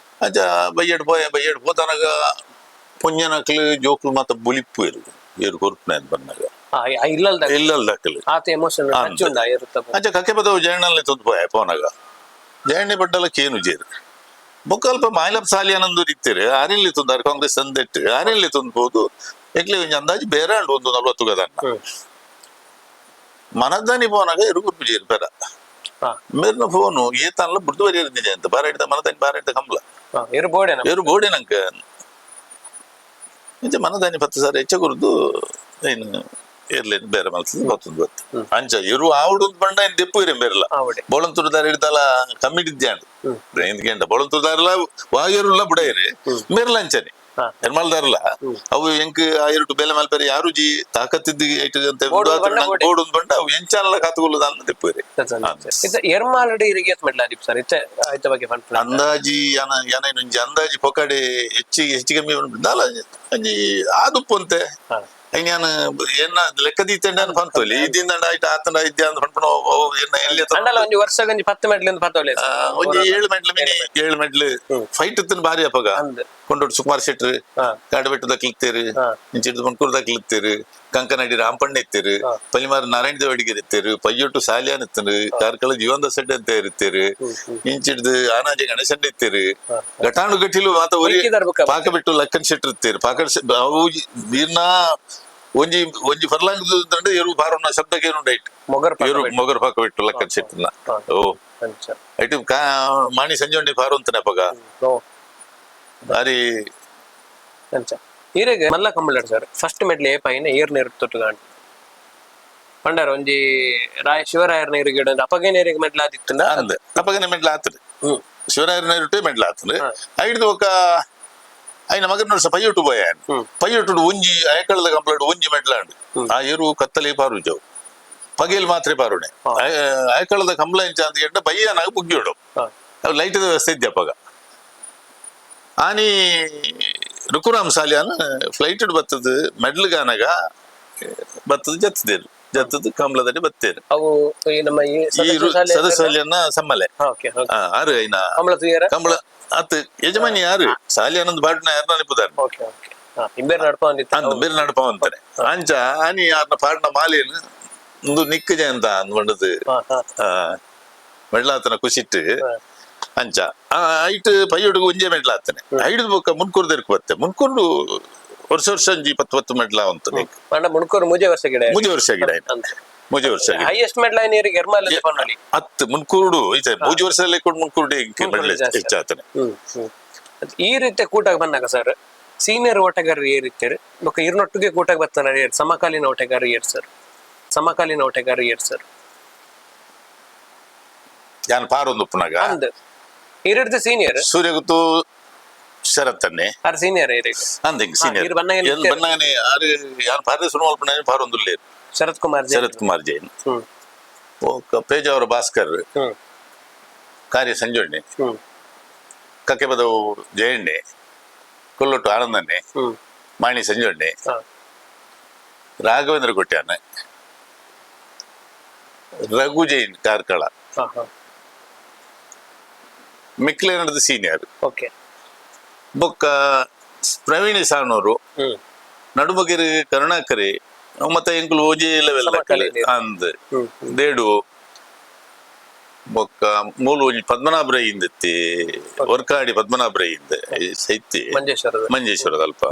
[SPEAKER 1] ಅಂಚ ಬಯ್ಯಡ್ ಪೋಯ, ಬಯ್ಯಡ್ ಪೋತನಗ ಪುಣ್ಯನಕ್ಲು ಜೋಕ್ಲು ಮಾತ ಬುಲಿಪ್ಪು ಇರು ಏರು ಕೊರ್ಪುನೆ ಅಂತ ಬಂದಾಗ.
[SPEAKER 2] ಇಲ್ಲಲ್ದ.
[SPEAKER 1] ಇಲ್ಲಲ್ದಕ್ಲು.
[SPEAKER 2] ಆತ ಎಮೋಷನ್
[SPEAKER 1] ಅಂದ್.
[SPEAKER 2] ಉಂಡ ಇರುತ್ತ.
[SPEAKER 1] ಅಂಚ ಕಕ್ಕೆಪದವು ಜಯಣ್ಣಲ್ಲಿ ತೊಂದು ಪೋಯ. ಪೋನಾಗ ಜಯಣ್ಣೆ ಪಡ್ಡಲ ಕೇನು ಜೇರು ಬೊಕ್ಕಲ್ಪ ಮಾಯಿಲಪ್ ಸಾಲಿಯಾನಂದು ಇತ್ತೀರಿ ಆರಿಲ್ಲಿ ತುಂದಾರೆ ಕಾಂಗ್ರೆಸ್ ತಂದೆಟ್ಟು ಆರಿಲ್ಲಿ ತುಂಬೋದು. ಎಕ್ಲಿ ಒಂಜಿ ಅಂದಾಜು ಬೇರೆ ಅಂಡು ಒಂದು 40 ಗದನ್ನ. ಮನದಾನಿ ಪೋನಾಗ ಎರುಗುರ್ಪು ಜೇರು ಪೆರ. ಮೇರ್ನ ಫೋನು ಏತನ್ಲ ಬುಡ್ದು ಬರಿಯರ್ ನಿಜ ಅಂತ ಬಾರ ಹಿಡ್ದ ಮನದಾನಿ ಬಾರ ಹಿಡ್ದ ಕಂಬ್ಲ.
[SPEAKER 2] ಇರು ಬೋಡೆನ.
[SPEAKER 1] ಎರು ಬೋಡೆ ನಂಕ ನಿಜ ಮನದಾನಿ 10,000 ಹೆಚ್ಚ ಗುರುದು ಏನು ಏರ್ಲೇನು ಬೇರೆ ಮಲ್ತದ ಬತ್ತೊಂದು ಬತ್ತು. ಅಂಚ ಎರು ಆವುಡು ಬಂಡ ಏನು ದೆಪ್ಪು ಇರೇನ್ ಬೇರೆಲ್ಲ.
[SPEAKER 2] ಆವಡೆ.
[SPEAKER 1] ಬೋಳಂತೂರು ಹಿಡ್ದಲ್ಲ ಕಮ್ಮಿಡಿದ್ಯಾಂಡು ఎందుకంటే ಬೋಳಂತೂರುದಾರಲ ವಾಯರುಲ್ಲ ಬುಡೈರಿ ಮೇರ್ಲ ಅಂಚನೆ. ಎರ್ಮಲ್ದಾರಲ್ಲ ಅವು ಎಂಕ್ ಆ ಎರಡು ಬೇಲೆ ಮಲ್ಪೆರೆ ಯಾರು ಜಿ ತಾಕತ್ತಿದ್ದು ಐಟು ಅಂತ.
[SPEAKER 2] ಬೋಡು ಬಂಡ ಬೋಡೆ.
[SPEAKER 1] ಬೋಡು ಬಂಡ ಅವು ಎಂಚಾನಲ ಕಾತುಗೊಳ್ಳುದಾನ ದೆಪ್ಪು.
[SPEAKER 2] ಇತ್ತ ಎರ್ಮಾಲಡಿ ಇರಿಗೇಟ್ ಮೆಡ್ಲ ದೀಪ್ ಸರ್, ಇತ್ತೆ ಆಯ್ತ ಬಗ್ಗೆ ಪನ್ಪುನ.
[SPEAKER 1] ಅಂದಾಜಿ ಯಾನ ಯಾನ ಒಂಜಿ ಅಂದಾಜಿ ಪೊಕಡೆ ಹೆಚ್ಚಿ ಹೆಚ್ಚು ಕಮ್ಮಿ ದಾಲ ಒಂಜಿ ಆದುಪ್ಪು ಅಂತೆ. ಐನ್ ಏನ ಲೆಕ್ಕ ದೀತೆಂಡ ಪಂತೊಲಿ ಇದ್ದಿಂದ ಆಯ್ತು ಆತಂಡ ಇದ್ದೆ ಅಂತ ಪನ್ಪುಣ ಅವು ಎನ್ನ ಎಲ್ಲಿ.
[SPEAKER 2] ಅಂಡಲ ಒಂಜಿ ವರ್ಷ ಒಂಜಿ 10 ಮೆಡ್ಲಿ ಒಂದು ಪತ್ತೊಲೆ.
[SPEAKER 1] ಒಂಜಿ 7 ಮೆಡ್ಲು ಮಿನಿ 7 ಮೆಡ್ಲು ಫೈಟ್ ಇತ್ತಿನ ಬಾರಿ ಅಪಗ.
[SPEAKER 2] ಅಂದ್.
[SPEAKER 1] ಕೊಂಡೋಡು ಸುಕುಮಾರ್ ಶೆಟ್ರು ಕಾಡಬೆಟ್ಟದ ಕ್ಲಿತ್ತೇರು, ಇಂಚಿಡ್ದು ಮಣ್ಕೂರ್ದ ಕ್ಲಿತ್ತೇರು, ಕಂಕನಾಡಿ ರಾಂಪಣ್ಣ ಇತ್ತೇರು, ಪಲಿಮಾರು ನಾರಾಯಣ ದೇವ್ ಅಡಿಗೆರ್ ಇತ್ತೇರು, ಪಯ್ಯೊಟ್ಟು ಸಾಲಿಯಾನ್ ಇತ್ತರು, ಕಾರ್ಕಳ ಜೀವಂತ ಸೆಡ್ ಅಂತ ಇರ್ತೇರು, ಇಂಚಿಡ್ದು ಆನಾಜೆ ಗಣೇಶನ್ ಇತ್ತೇರು, ಘಟಾನು ಗಟ್ಟಿಲು ಮಾತ ಒರಿ.
[SPEAKER 2] ಒಯ್ಕಿದಾರ್ ಬೊಕ್ಕ.
[SPEAKER 1] ಪಾಕ ಬಿಟ್ಟು ಲಕ್ಕನ್ ಶೆಟ್ರು ಇತ್ತೇರು. ಪಾಕ ಅವು ಬೀರ್ನ ಒಂಜಿ ಒಂಜಿ ಫರ್ಲಾಂಗ್ ದಂಡ ಎರು ಬಾರುನ ಶಬ್ದಕ್ಕೆ ಏನುಂಡೈಟ್.
[SPEAKER 2] ಮೊಗರ್.
[SPEAKER 1] ಎರು ಮೊಗರ್ ಪಾಕ ಬಿಟ್ಟು ಲಕ್ಕನ್ ಶೆಟ್ಟಿನ ಓ.
[SPEAKER 2] ಅಂಚ.
[SPEAKER 1] ಐಟು ಕಾ ಮಾಣಿ ಸಂಜೋಂಡಿ ಪಾರು ಅಂತಾನೆ ಅಪಗ. ಬಾರಿ.
[SPEAKER 2] ಅಂಚ ಈರೆಗ್ ಮಲ್ಲ ಕಂಬಳಡ್ ಸರ್, ಫಸ್ಟ್ ಮೆಡ್ಲಿ ಏಪ ಐನ ಏರ್ ನೀರು ತೊಟ್ಟುದಾಂಡ್ ಪಂಡಾರ ಒಂಜಿ ರಾಯ ಶಿವರಾಯರ ನೀರು ಗಿಡ ಅಪಗೆ ನೀರಿಗೆ ಮೆಡ್ಲ ಆದಿತ್ತುಂಡ.
[SPEAKER 1] ಅಂದ್ ಅಪಗನೆ ಮೆಡ್ಲ ಆತದೆ. ಶಿವರಾಯರ ಮೆಡ್ಲ ಆತದೆ. ಐಡ್ದು ఒక ఆయన ಮಗನ ಪೈಯೊಟ್ಟು ಪೋಯ. ಪೈಯೊಟ್ಟು ಒಂಜಿ ಅಯಕಳದ ಕಂಪ್ಲೇಂಟ್ ಒಂಜಿ ಮೆಡ್ಲಾಂಡ್. ಆ ಎರು ಕತ್ತಲೆ ಪಾರು ಜವು, ಪಗೇಲ್ ಮಾತ್ರೆ ಪಾರುಣೆ. ಅಯಕಳದ ಕಂಪ್ಲೇಂಟ್ ಅಂತ ಎಂಟ ಬಯ್ಯನಾಗ ಬುಗ್ಗಿಯೋಡು. ಅವು ಲೈಟ್ ವ್ಯವಸ್ಥೆ ಇದ್ದೆ ಅಪಗ. ಆನಿ Rukkuram Salian flight ಬತ್ತದ ಮೆಡ್ಲ್ಗಾನಗ ಬತ್ತದ ಜತ್ತದೇರು ಜತ್ತದ ಕಂಬಳದಡಿ ಬತ್ತೇರು.
[SPEAKER 2] ಅವು ಈ ನಮ್ಮ ಈ
[SPEAKER 1] ಈ
[SPEAKER 2] ಸದಸ್ಯ
[SPEAKER 1] ಸದಸ್ಯನ ಸಮ್ಮಲೆ.
[SPEAKER 2] ಓಕೆ ಓಕೆ
[SPEAKER 1] ಆರು ಐನ
[SPEAKER 2] ಕಂಬಳ ತೂಯರ.
[SPEAKER 1] ಕಂಬಳ ಅತ್ ಯಜಮಾನಿ ಯಾರು ಸಾಲಿಯಾನಂದ್ ಬಾಟ್ನ ಯಾರನ್ನ ನಿಪುದಾರ.
[SPEAKER 2] Okay okay, ಇಂಬೇರ್ ನಡ್ಪ ಅಂದಿತ್ತು.
[SPEAKER 1] ಅಂದ್ ಬೇರೆ ನಡಪ ಅಂತಾರೆ. ಅಂಚ ಆನಿ ಯಾರನ್ನ ಪಾಡಿನ ಮಾಲೇನು ಒಂದು ನಿಕ್ಕ ಜಯಂತ ಅಂದ್ಕೊಂಡದ್ದು.
[SPEAKER 2] ಹಾ ಹಾ
[SPEAKER 1] ಮೆಡ್ಲಾತನ ಖುಷಿಟ್ಟು ಅಂಚ ಐಟ್ ಪೈಯೊಡುಗು ಒಂಜೇ ಮೆಡ್ಲಾತನೆ ಐದು ಬೊಕ್ಕ ಮುನ್ಕೂರ್ದೆರ್ಕ್ ಬತ್ತೆ. ಮುನ್ಕೂರು ವರ್ಷ ವರ್ಷ ಒಂಜಿ ಪತ್ತು ಪತ್ತು ಮೆಡ್ಲ ಅಂತಾನೆ.
[SPEAKER 2] ಮಂಡ ಮುಣ್ಕೂರು ಮುಜೆ ವರ್ಷ ಗಿಡ.
[SPEAKER 1] ಮೂಜೆ ವರ್ಷ ಗಿಡ ಆಯ್ತು. ಮೂಜೆ ವರ್ಷ ಗಿಡ.
[SPEAKER 2] ಹೈಯೆಸ್ಟ್ ಮೆಡ್ಲ್ ನೀರಿಗೆ ಎರ್ಮಾಲ್ ಪನ್ನೊಲಿ.
[SPEAKER 1] ಹತ್ತು ಮುನ್ಕೂರುಡು ಐತೆ. ಮೂಜೆ ವರ್ಷದಲ್ಲಿ ಕೂಡ ಮುನ್ಕೂರುಡು ಮೆಡ್ಲ್
[SPEAKER 2] ಜಾಸ್ತಿ.
[SPEAKER 1] ಹೆಚ್ಚಾತನೆ.
[SPEAKER 2] ಹ್ಮ್ ಹ್ಮ್ ಈ ರೀತಿ ಕೂಟಾಗ ಬಂದಾಗ ಸರ್, ಸೀನಿಯರ್ ಓಟಗಾರರು ಏರಿತ್ತಾರೆ ಬೊಕ್ಕ ಇರ್ನೊಟ್ಟಿಗೆ ಕೂಟಾಗ ಬರ್ತಾನೆ ಏರ್ ಸಮಕಾಲೀನ ಓಟಗಾರರು ಏರ್ ಸರ್, ಸಮಕಾಲೀನ ಓಟಗಾರರು ಏರ್ ಸರ್?
[SPEAKER 1] ಯಾನ್ ಪಾರೊಂದು ಉಪ್ಪುನಾಗ
[SPEAKER 2] ಅಂದ್ ಇರಡ್ದು ಸೀನಿಯರ್.
[SPEAKER 1] ಸೂರ್ಯಗುತ್ತು ಶರತ್ತನ್ನೇ.
[SPEAKER 2] Or senior ಏರಿಗೆ.
[SPEAKER 1] ಅಂದ್ ಹಿಂಗ್ ಸೀನಿಯರ್.
[SPEAKER 2] ಇರ್ ಬನ್ನಗನೆ
[SPEAKER 1] ಎಲ್ ಬನ್ನಗನೆ ಆರು ಯಾನ್ ಪಾರ ಸುರು ಮಲ್ಪುನ ಪಾರೊಂದುಲ್ಲೇರು.
[SPEAKER 2] ಶರತ್ ಕುಮಾರ್ ಜೈನ್.
[SPEAKER 1] ಶರತ್ ಕುಮಾರ್ ಜೈನ್. ಓಕ ಪೇಜಾವರ ಭಾಸ್ಕರ್. ಕಾರ್ಯ ಸಂಜೋಣ್ಣೆ. ಕಕ್ಕೆಪದವು ಜಯಣ್ಣೆ, ಕೊಲ್ಲೊಟ್ಟು ಆನಂದನ್ನೆ, ಮಾಣಿ ಸಂಜೋಣ್ಣೆ, ರಾಘವೇಂದ್ರ ಕೊಟ್ಯಾನ, ರಘು ಜೈನ್ ಕಾರ್ಕಳ.
[SPEAKER 2] ಹಾ ಹಾ
[SPEAKER 1] ಮಿಕ್ಲೆ ನಡೆದ ಸೀನಿಯರ್. ಬೊಕ್ಕ ಪ್ರವೀಣ್ ಸಾಣೂರು, ನಡುಮಗಿರಿ ಕರುಣಾಕರಿ ಮತ್ತೆ ಎಂಕುಲು ಓಜಿ ಲೆವೆಲ್.
[SPEAKER 2] ಸಮಕಾಲೀನ.
[SPEAKER 1] ಅಂದ್
[SPEAKER 2] ಹ್ಮ್ ಹ್ಮ್.
[SPEAKER 1] ದೇಡು ಬೊಕ್ಕ ಮೂಲು ಒಂಜಿ ಪದ್ಮನಾಭ ರೈ ಇಂದೆತ್ತಿ, ವರ್ಕಾಡಿ ಪದ್ಮನಾಭ ರೈ ಇಂದ ಸೈತಿ.
[SPEAKER 2] ಮಂಜೇಶ್ವರದ.
[SPEAKER 1] ಮಂಜೇಶ್ವರದ ಅಲ್ಪ.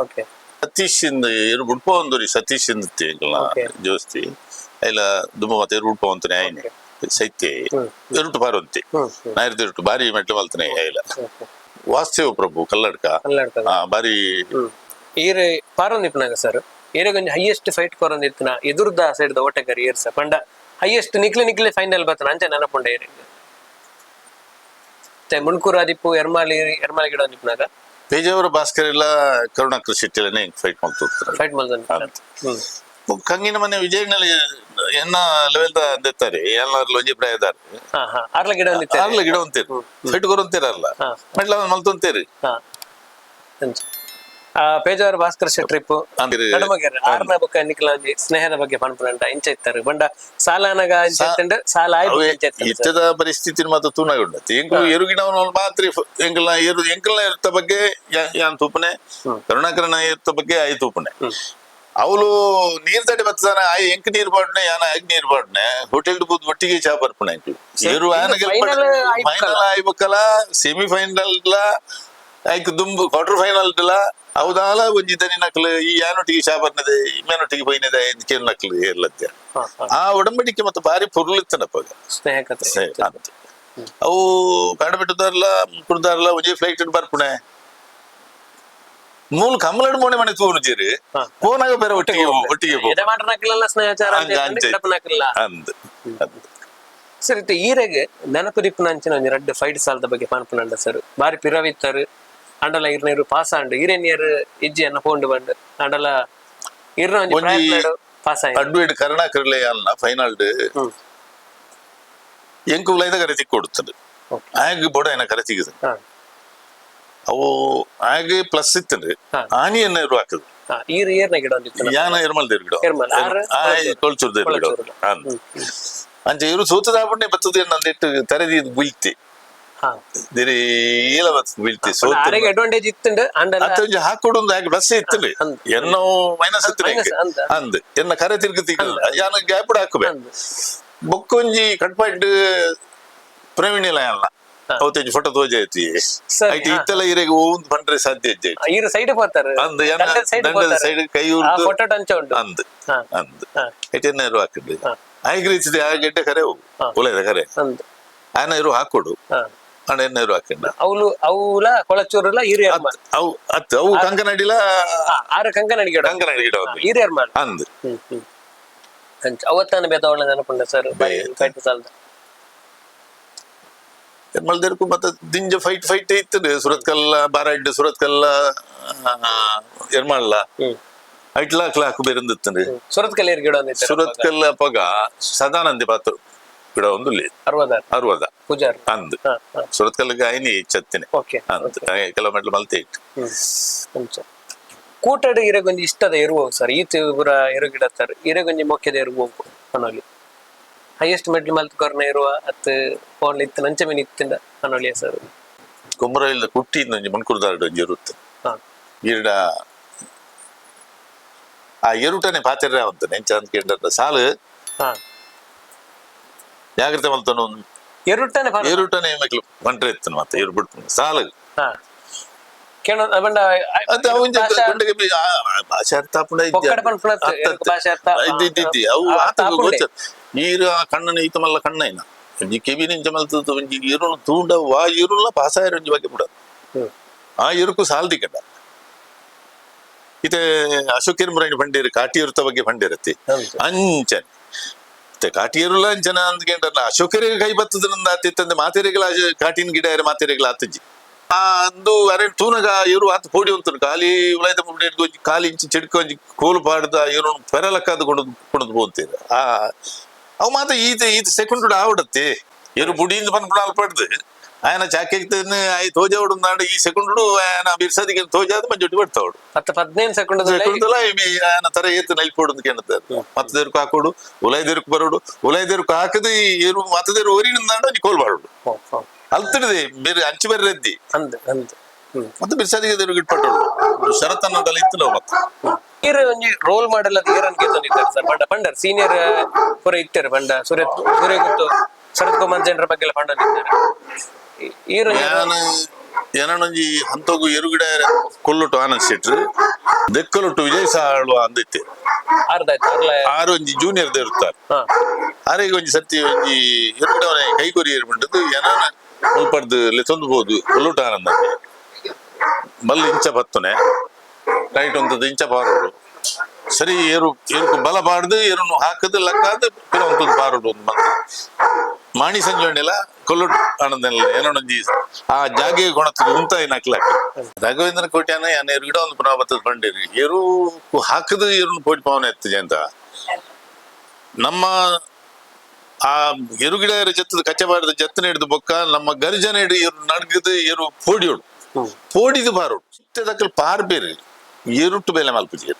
[SPEAKER 1] ಸತೀಶ್ ಇಂದ ಎರು ಬುಡ್ಪ ಒಂದೂರಿ ಸತೀಶ್ ಇಂದತ್ತಿ ಎಂಕಲ್ನ ಜೋಸ್ತಿ ಐಲ ದುಂಬ ಮತ್ತೆ ಎರು ಬುಡ್ಪ ಅಂತಾನೆ ಆಯ್ನೆ ಸೈತಿ. ಎರುಟು ಪಾರೊಂತಿ.
[SPEAKER 2] ಹ್ಮ್ ಹ್ಮ್
[SPEAKER 1] ನಾಯರ್ದಿರುಟು ಬಾರಿ ಮೆಟ್ಲು ಮಲ್ತನೆ ಐಲ. ವಾಸ್ತೇವ ಪ್ರಭು ಕಲ್ಲಡ್ಕ.
[SPEAKER 2] ಕನ್ನಡಕದ.
[SPEAKER 1] ಬಾರಿ.
[SPEAKER 2] ಈರೆ ಪಾರೊಂದಿಪ್ಪನಾಗ ಸರ್, ಏರೆ ಕೊಂಚ ಹೈಯೆಸ್ಟ್ ಫೈಟ್ ಕೊರೊಂದಿತ್ತಿನ ಎದುರ್ದ ಸೈಡ್ ದ ಓಟಗಾರ ಏರ್ ಸರ್? ಪಂಡ ಹೈಯೆಸ್ಟ್ ನಿಕ್ಲೆ ನಿಕ್ಲೆ ಫೈನಲ್ ಬತ್ತನ ಅಂಚ ನೆನಪುಂಡ ಏರೆ ಮುಣ್ಕೂರು ಆದಿಪ್ಪು, ಎರ್ಮಾಲಿ ಎರ್ಮಾಲಿ ಗಿಡ ಒಂದಿಪ್ಪನಾಗ?
[SPEAKER 1] ಪೇಜಾವರ ಭಾಸ್ಕರ್ ಎಲ್ಲ ಕರುಣಾಕರ್ ಶೆಟ್ಟಿಲನೆ ಫೈಟ್ ಮಾಡ್ತಿರ್ತಾರೆ.
[SPEAKER 2] ಫೈಟ್ ಮಲ್ದನ್.
[SPEAKER 1] ಕಂಗಿನ ಮನೆ ವಿಜಯನಲ್ಲಿ ಎನ್ನ ಲೆವೆಲ್ ದೆತ್ತಾರೆ ಎಲ್ಲಾರ್ಲ ಒಂಜಿ ಪ್ರಾಯದಾರ.
[SPEAKER 2] ಹಾ ಹಾ ಅರ್ಲ ಗಿಡ ಒಂದಿತ್ತೆ.
[SPEAKER 1] ಅರ್ಲ ಗಿಡ ಒಂತೀರಿ, ಫೈಟ್ ಕೊರಂತೀರಲ್ಲ. ಮೆಟ್ಲ ಮಲ್ತೊಂತೀರಿ.
[SPEAKER 2] ಹಾ ಅಂಚ ಆ ಪೇಜಾವರ ಭಾಸ್ಕರ್ ಶೆಟ್ರಿಪ್ಪು
[SPEAKER 1] ಅಂದ್ರೆ
[SPEAKER 2] ನಡುಮಗೆರ್ ಆರ್ನ ಬೊಕ್ಕ ನಿಕ್ಲ ಒಂಜಿ ಸ್ನೇಹದ ಬಗ್ಗೆ ಪನ್ಪುನಂಟ ಇಂಚ ಇತ್ತಾರೆ? ಬಂಡ ಸಾಲಾನಗ ಇಂಚ ಇತ್ತಂಡ, ಸಾಲ ಆಯ್ ಬೊಕ್ಕ ಇಂಚ ಇತ್ತಂಡ್ ಸರ್.
[SPEAKER 1] ಇತ್ತದ ಪರಿಸ್ಥಿತಿ ಮಾತ್ರ ತೂನಾಗುಂಡತಿ. ಎಂಕುಲು ಎರುಗಿನವನು ಮಾತ್ರ ಎಂಕಲ್ನ ಎರು ಎಂಕಲ್ನ ಎರುತ್ತ ಬಗ್ಗೆ ಯಾನ್ ತೂಪನೆ, ಕರುಣಾಕರನ ಎರುತ್ತ ಬಗ್ಗೆ ಆಯ್ ತೂಪನೆ. ಅವಳು ನೀರ್ ತಡೆ ಬತ್ತದಾನ ಆಯ್ ಎಂಕ್ ನೀರ್ ಪಾಡ್ನೆ, ಯಾನ ಆಗ್ ನೀರ್ ಪಾಡ್ನೆ. ಹೋಟೆಲ್ ಬೂದ್ ಒಟ್ಟಿಗೆ ಚಾ ಬರ್ಪುಣೆ ಎಂಕುಲು. ಎರು ಆನ
[SPEAKER 2] final ಆಯ್ಬಕ್ಕಲ.
[SPEAKER 1] ಫೈನಲ್ ಆಯ್ಬಕ್ಕಲ, ಸೆಮಿ ಫೈನಲ್ ಐಕ್ ದುಂಬು ಕ್ವಾರ್ಟರ್ ಫೈನಲ್ ಹೌದಾಲ ಒಂಜಿ ದನಿ ನಕ್ಲು ಈ ಯಾನೊಟ್ಟಿಗೆ ಚಾ ಬರ್ನದೆ, ಇಮ್ಯಾನೊಟ್ಟಿಗೆ ಪೋಯಿನದೆ ಕೇಳು ನಕ್ಲು ಏರ್ಲತ್ಯ.
[SPEAKER 2] ಹಾ, ಹಾ.
[SPEAKER 1] ಆ ಒಡಂಬಡಿಕೆ ಮತ್ತೆ ಭಾರಿ ಪೊರ್ಲಿತ್ತನಪ್ಪ.
[SPEAKER 2] ಸ್ನೇಹ ಕತೆ.
[SPEAKER 1] ಅಂತ ಅವು ಕಾಡಬಿಟ್ಟದಾರಲ್ಲ ಕುಡ್ದಾರಲ್ಲ ಒಂಜಿ ಫ್ಲೈಟ್ ಬರ್ಪುಣೆ ಮೂಲ ಕಮಲಡ್ ಮೋಣೆ ಮನೆ ತೂನು ಜೀರಿ. ಪೋನಾಗ ಬೇರೆ ಒಟ್ಟಿಗೆ ಒಟ್ಟಿಗೆ ಪೋ.
[SPEAKER 2] ಯಜಮಾನ್ರನಕ್ಲೆಲ್ಲ ಸ್ನೇಹಚಾರ ಅಂತ
[SPEAKER 1] ಅಂಚ, ಅಂಚ.
[SPEAKER 2] ಇಡಪನಕ್ಲೆಲ್ಲ.
[SPEAKER 1] ಅಂದ್ ಅಂದ್.
[SPEAKER 2] ಸರ್, ಇತ್ತೆ ಈರೆಗ್ ನೆನಪು ದಿಪ್ಪುನಂಚಿನ ಒಂಜಿ ರಡ್ಡ್ ಫೈಟ್ ಸಾಲದ ಬಗ್ಗೆ ಪನ್ಪುನಂಡ ಸರ್, ಬಾರಿ ಪಿರವಿತ್ತರು ಅಂಡಲ ಇರ್ನೇರು ಪಾಸ್ ಆಂಡ್ ಇರೇನಿಯರ್ ಇಜ್ಜಿ ಅನ್ನ ಪೋಂಡು ಬಂಡ್ ಅಂಡಲ ಇರ್ನ ಒಂಜಿ
[SPEAKER 1] ಒಂಜಿ
[SPEAKER 2] ಪ್ರಯತ್ನಡ್ ಪಾಸ್ ಆಯ್ತು.
[SPEAKER 1] ಅಡ್ವೇಡ್ ಕರುಣಾಕರ್ಲೆ ಅಲ್ಲ ಫೈನಲ್ ಎಂಕು ಉಲೈದ ಕರೆ ತಿಕ್ ಕೊಡುತ್ತದೆ. ಆಗ ಬೋಡ ಏನ ಕರೆ ತಿಗಿದೆ. ಅವು ಆಗ ಪ್ಲಸ್ ಇತ್ತಂದ್ರೆ ಆನಿಯನ್ನ ಇರು ಹಾಕದು.
[SPEAKER 2] ಈರ್ ಏರ್ನ ಗಿಡ ಒಂದಿತ್ತು.
[SPEAKER 1] ಯಾನ ಎರ್ಮಲ್ ಗಿಡ.
[SPEAKER 2] ಎರ್ಮಲ್, ಆರು
[SPEAKER 1] ಕೊಳ್ಚೂರ್ದ ಗಿಡ.
[SPEAKER 2] ಕೊಳಚೂರ್ದ.
[SPEAKER 1] ಅಂದ್ ಅಂಚ ಇವರು ಸೂತದಾಪುಣೆ ಬತ್ತದ ನಂದಿಟ್ಟು ತರೆದಿ ಬೀಳ್ತಿ. ದಿರೀಲ ಬತ್ತದ ಬೀಳ್ತಿ ಸೋತ.
[SPEAKER 2] ಆರೆಗ್ ಅಡ್ವಾಂಟೇಜ್ ಇತ್ತುಂಡು ಅಂಡಲ.
[SPEAKER 1] ಅತ್ತ ಒಂಜಿ ಹಾಕೊಡು ಆಗ ಪ್ಲಸ್ ಇತ್ತು.
[SPEAKER 2] ಅಂದ್.
[SPEAKER 1] ಎನ್ನೋ ಮೈನಸ್ ಇತ್ತು.
[SPEAKER 2] Minus ಅಂದ್.
[SPEAKER 1] ಅಂದ್ ಎನ್ನ ಕರೆ ತಿರ್ಗ ತಿಕ್ಕಲ್ಲ ಯಾನ ಗ್ಯಾಪ್ ಹಾಕುವೆ.
[SPEAKER 2] ಅಂದ್.
[SPEAKER 1] ಬೊಕ್ಕೊಂಜಿ ಕಟ್ಪಾಯಿಟ್ ಪ್ರವೀಣ್ ಇಲ್ಲ ಅಲ್ಲ ಅವತ್ತೊಂಜಿ ಫೋಟೋ ತೋಜ ಐತಿ.
[SPEAKER 2] ಸರಿ,
[SPEAKER 1] ಐತಿ ಇತ್ತೆಲ್ಲ ಇರೆಗ್ ಓಂದ್ ಪಂಡ್ರೆ ಸಾಧ್ಯ ಇಜ್ಜೆ.
[SPEAKER 2] ಈರ್ ಸೈಡ್ ಪೋತಾರೆ.
[SPEAKER 1] ಅಂದ್ ಯಾನ
[SPEAKER 2] ಸೈಡ್
[SPEAKER 1] ದಂಡದ ಸೈಡ್ ಕೈ
[SPEAKER 2] ಆ
[SPEAKER 1] ಉರ್ದು
[SPEAKER 2] ಫೋಟೋ ಟಂಚ ಉಂಟು.
[SPEAKER 1] ಅಂದ್. ಅಂದ್ ಐಟೆನ್ನ ಇರು ಹಾಕಿದ್ದು ಆಯ್ಗ್ ರೀತಿದೆ ಆ ಗೆಡ್ಡೆ ಕರೆ ಉಲೈದ ಕರೆ.
[SPEAKER 2] ಅಂದ್.
[SPEAKER 1] ಆನ ಇರು ಹಾಕೊಡು ಅಣ್ಣ ಎನ್ನ ಇರು ಹಾಕಿಂಡ.
[SPEAKER 2] ಅವಳು ಅವಲ ಕೊಳಚೂರಲ್ಲ ಈರು ಎರ್ಮಾಲ್.
[SPEAKER 1] ಅವು ಅತ್ತು ಅವು ಕಂಕನಾಡಿಲ.
[SPEAKER 2] ಆರು ಕಂಕನಾಡಿ ಗಿಡ.
[SPEAKER 1] ಕಂಕನಾಡಿ ಗಿಡ ಒಂದು.
[SPEAKER 2] ಈರು ಎರ್ಮಾಲ್.
[SPEAKER 1] ಅಂದ್.
[SPEAKER 2] ಹ್ಮ್ ಹ್ಮ್ ಅಂಚ ಅವತ್ತಾನ ಬೇತ ಒಳ್ಳೆ ನೆನಪುಂಡ ಸರ್ ಫೈಟ್ ಸಾಲದ?
[SPEAKER 1] ಮಲ್ದೇರ್ಕು ಮತ್ತೆ ದಿಂಜ ಫೈಟ್ ಫೈಟ್ ಇತ್ತು. ಸುರತ್ಕಲ್ಲ ಬಾರಾಯ್ಡ್ ಸುರತ್ಕಲ್ಲ ಎರ್ಮಾಳ್ಲ ಐಟ್ಲಾ ಕ್ಲಾಕ್ ಬೇರಂದಿತ್ತು.
[SPEAKER 2] ಸುರತ್ಕಲ್ ಏರ್ ಗಿಡ ಒಂದಿತ್ತು.
[SPEAKER 1] ಸುರತ್ಕಲ್ ಅಪಗ ಸದಾನಂದಿ ಪಾತ್ರ ಗಿಡ ಒಂದು
[SPEAKER 2] ಅರವದಾರ್.
[SPEAKER 1] ಅರುವದ.
[SPEAKER 2] ಪೂಜಾರ್.
[SPEAKER 1] ಅಂದ್.
[SPEAKER 2] ಹಾ ಹಾ
[SPEAKER 1] ಸುರತ್ಕಲ್ಗೆ ಐನಿ ಚತ್ತಿನ.
[SPEAKER 2] ಓಕೆ
[SPEAKER 1] ಅಂದ್ ಕೆಲವು ಮೆಟ್ಲು ಮಲ್ತೆ ಇಟ್ಟು.
[SPEAKER 2] ಅಂಚ ಕೂಟಡ್ ಇರೆಗೊಂಜಿ ಇಷ್ಟದ ಎರುವು ಸರ್ ಈತ್ ಪೂರ ಎರುಗಿಡತ್ತಾರ ಇರೆಗೊಂಜಿ ಮೊಕ್ಕೆದ ಎರುವು ಪನೊಲಿ ಹೈಯೆಸ್ಟ್ ಮೆಡ್ಲ್ ಮಲ್ತ್ ಕೊರ್ನ ಇರುವ ಅತ್ ಫೋನ್ ಇತ್ತು ನಂಚ ಮೀನ್ ಇತ್ತಿಂಡ ಪನೊಲಿಯ ಸರ್.
[SPEAKER 1] ಕುಮರೈಲ್ದ ಕುಟ್ಟಿ ಒಂಜಿ ಮಣ್ಕುರ್ದಾರ್ಡ್ ಒಂಜಿ ಇರುತ್ತೆ. ಈರ್ಡ ಆ ಎರುಟನೆ ಪಾತೆರ್ರೆ ಅವಂತ ನೆಂಚ ಅಂತ ಕೇಂದ್ರ ಸಾಲು. ಜಾಗ್ರತೆ ಮಲ್ತನು.
[SPEAKER 2] ಎರುಟನೆ.
[SPEAKER 1] ಎರುಟನೆ ಮಕ್ಳು ಬಂಟ್ರೆ ಇತ್ತು ಮತ್ತೆ ಎರು ಬಿಡ್ತು ಸಾಲು.
[SPEAKER 2] ಕೇಳೋ ಬಂಡ.
[SPEAKER 1] ಅತ್ತೆ ಅವು ಒಂಜಿ ಗುಂಡಿಗೆ ಭಾಷೆ ಅರ್ಥ ಆಪುಂಡ ಇಜ್ಜಿ.
[SPEAKER 2] ಪೊಕ್ಕಡೆ ಪನ್ಪುನ ಅತ್ತ್,
[SPEAKER 1] ಅತ್ತ್.
[SPEAKER 2] ಭಾಷೆ ಅರ್ಥ
[SPEAKER 1] ಇದ್ದಿ ಇದ್ದಿ ಇದ್ದಿ. ಅವು
[SPEAKER 2] ಅರ್ಥ
[SPEAKER 1] ಆತಗ
[SPEAKER 2] ಆಪುಂಡೆ.
[SPEAKER 1] ಗೋಚರ ಈರು ಆ ಕಣ್ಣನ ಈತ ಮಲ್ಲ ಕಣ್ಣೈನ ಒಂಜಿ ಕೆಬಿನಿಂಚ ಮಲ್ತದ ಒಂಜಿ ಎರುನು ತೂಂಡ ವಾ ಎರುಲ ಪಾಸಾಯರ ಒಂಜಿ ಬಗ್ಗೆ ಬಿಡ. ಆ ಎರುಕು ಸಾಲ್ ದಿಕ್ಕಡ ಇತ್ತೆ ಅಶೋಕೇರ್ ಮುರೈನ್ ಬಂಡೇರು ಕಾಟಿಯರುತ ಬಗ್ಗೆ ಬಂಡೇರತ್ತಿ. ಅಂಚನೆ ಇತ್ತೆ ಕಾಟಿಯರುಲ ಅಂಚನ ಅಂದ್ಕೊಂಡ್ರಲ್ಲ ಅಶೋಕರಿಗೆ ಕೈ ಬತ್ತದ ಆತಿತ್ತಂದೆ ಮಾತೆರೆಗಳ ಕಾಟಿನ ಗಿಡ ಮಾತೆರೆಗಳ ಆತಜ್ಜಿ ಆ ಅಂದು ಅರೆ ತೂನಗ ಇವರು ಆತ ಪೋಡಿ ಉಂತನು ಖಾಲಿ ಉಲಾಯ್ದ ಮುಂಡೆ ಒಂಜಿ ಕಾಲಿ ಇಂಚಿ ಚೆಡ್ಕ ಒಂಜಿ ಕೋಲು ಪಾಡ್ದ ಇವರು ಪೆರಲಕ್ಕಾದ ಕೊಂಡು ಕೊಂಡು ಹೋಗ್ತೀರ. ಆ ಅವು ಮಾತ್ರ ಈತ ಈತ ಸೆಕೆಂಡ್ ಆವಡತ್ತೆ ಇವರು ಬುಡಿಯಿಂದ ಬಂದ್ಬಿಡ ಅಲ್ಪಡ್ದು ఆయన చాకెక్తే ಆಯ್ ತೋಜಾವಡು ನಾಡು ಈ ಸೆಕೆಂಡ್ ఆయన ಬಿರ್ಸದಿಗೆ ತೋಜಾದ ಮಂಜೊಟ್ಟಿ ಬರ್ತಾವಡು.
[SPEAKER 2] ಹತ್ತು 15 ಸೆಕೆಂಡ್.
[SPEAKER 1] ಸೆಕೆಂಡ್ಲ ఆయన ತರ ಏತು ನೈಲ್ಪೋಡು ಅಂತ ಕೇಳ್ತಾರೆ ಮತ್ತದೇರುಕು ಹಾಕೋಡು ಉಲೈದೇರುಕು ಬರೋಡು ಉಲೈದೇರುಕು ಹಾಕದು ಏರು ಮತ್ತದೇರು ಓರಿನ ಒಂಜಿ ಕೋಲ್ ಬಾಡುಡು ಅಲ್ತಿಡದೆ ಬೇರೆ ಅಂಚು ಬೇರೆ ಎದ್ದಿ.
[SPEAKER 2] ಅಂದ್ ಅಂದ್
[SPEAKER 1] ಮತ್ತೆ ಬಿರ್ಸದಿಗೆ ದೇರು ಇಟ್ಪಟ್ಟೋಡು ಶರತ್ತನ್ನದಲ್ಲ ಇತ್ತು ನಾವು ಮತ್ತೆ.
[SPEAKER 2] ಈರ್ ಒಂಜಿ ರೋಲ್ ಮಾಡೆಲ್ ಅದು ಏರನ್ ಕೇತೊಂದಿದ್ದಾರೆ ಸರ್ ಪಂಡ ಪಂಡರ್ ಸೀನಿಯರ್ ಪೂರ ಇತ್ತಾರೆ ಪಂಡ ಸೂರ್ಯ ಸೂರ್ಯ ಗುತ್ತು ಶರತ್ ಕುಮಾರ್ ಜನರ ಬಗ್ಗೆ ಎಲ್ಲ ಪಂಡೊಂದಿದ್ದಾರೆ ಈರ್ ಒಂಜಿ
[SPEAKER 1] ಯಾನ್ ಏನೊಂಜಿ ಹಂತೋಗು ಎರುಗಿಡ ಕೊಲ್ಲುಟು ಆನಂದ್ ಶೆಟ್ರು ದೆಕ್ಕಲುಟ್ಟು ವಿಜಯ್ ಸಾಳು ಅಂದಿತ್ತೆ.
[SPEAKER 2] ಅರ್ಧ ಆಯ್ತು ಅರ್ಲ.
[SPEAKER 1] ಆರು ಒಂಜಿ ಜೂನಿಯರ್ ದೇರುತ್ತಾರೆ. ಆರೆಗೆ ಒಂಜಿ ಸತ್ತಿ ಒಂಜಿ ಎರುಗಿಡವನೆ ಕೈಕೊರಿ ಏರ್ಬಿಟ್ಟದ್ದು ಏನಾನ ಮುಲ್ಪಡ್ದು ಲೆತ್ತೊಂದು ಬೋದು ಕೊಲ್ಲುಟು ಆನಂದ ಮಲ್ಲ ಇಂಚ ಬತ್ತುನೆ ರೈಟ್ ಒಂತದ್ದು ಇಂಚ ಬಾರೋಡು ಸರಿ ಏರು ಏರುಕು ಬಲ ಬಾರ್ದು ಏರುನು ಹಾಕದು ಲಕ್ಕಾದು ಪಿರ ಒಂತದ್ದು ಬಾರೋಡು ಒಂದು ಮಂತ್ ಮಾಣಿ ಸಂಜೋಣಿಲ ಕೊಲ್ಲುಟ್ ಆನಂದಲ್ಲ ಏನೊಂಜಿ ಆ ಜಾಗೆ ಕೊಣತದ ಉಂತಾಯಿ ನಕ್ಲಾಕ ರಾಘವೇಂದ್ರ ಕೋಟ್ಯಾನ ಯಾನ ಎರು ಗಿಡ ಒಂದು ಪುನಃ ಬತ್ತದ ಬಂಡಿರಿ ಎರು ಹಾಕದು ಎರುನು ಪೋಟಿ ಪಾವನೆ ಎತ್ತು ಅಂತ ನಮ್ಮ ಆ ಎರುಗಿಡ ಜತ್ತದ ಕಚ್ಚಬಾರದ ಜತ್ತನ ಹಿಡಿದು ಬೊಕ್ಕ ನಮ್ಮ ಗರ್ಜನ ಹಿಡಿದು ಎರು ನಡ್ಗದು ಎರು ಪೋಡಿಯೋಡು ಪೋಡಿದು ಬಾರೋಡು ದಕ್ಕಲ್ ಪಾರ್ ಬೇರೆ ಎರುಟ್ಟು ಬೇಲೆ ಮಲ್ಪುಜಿ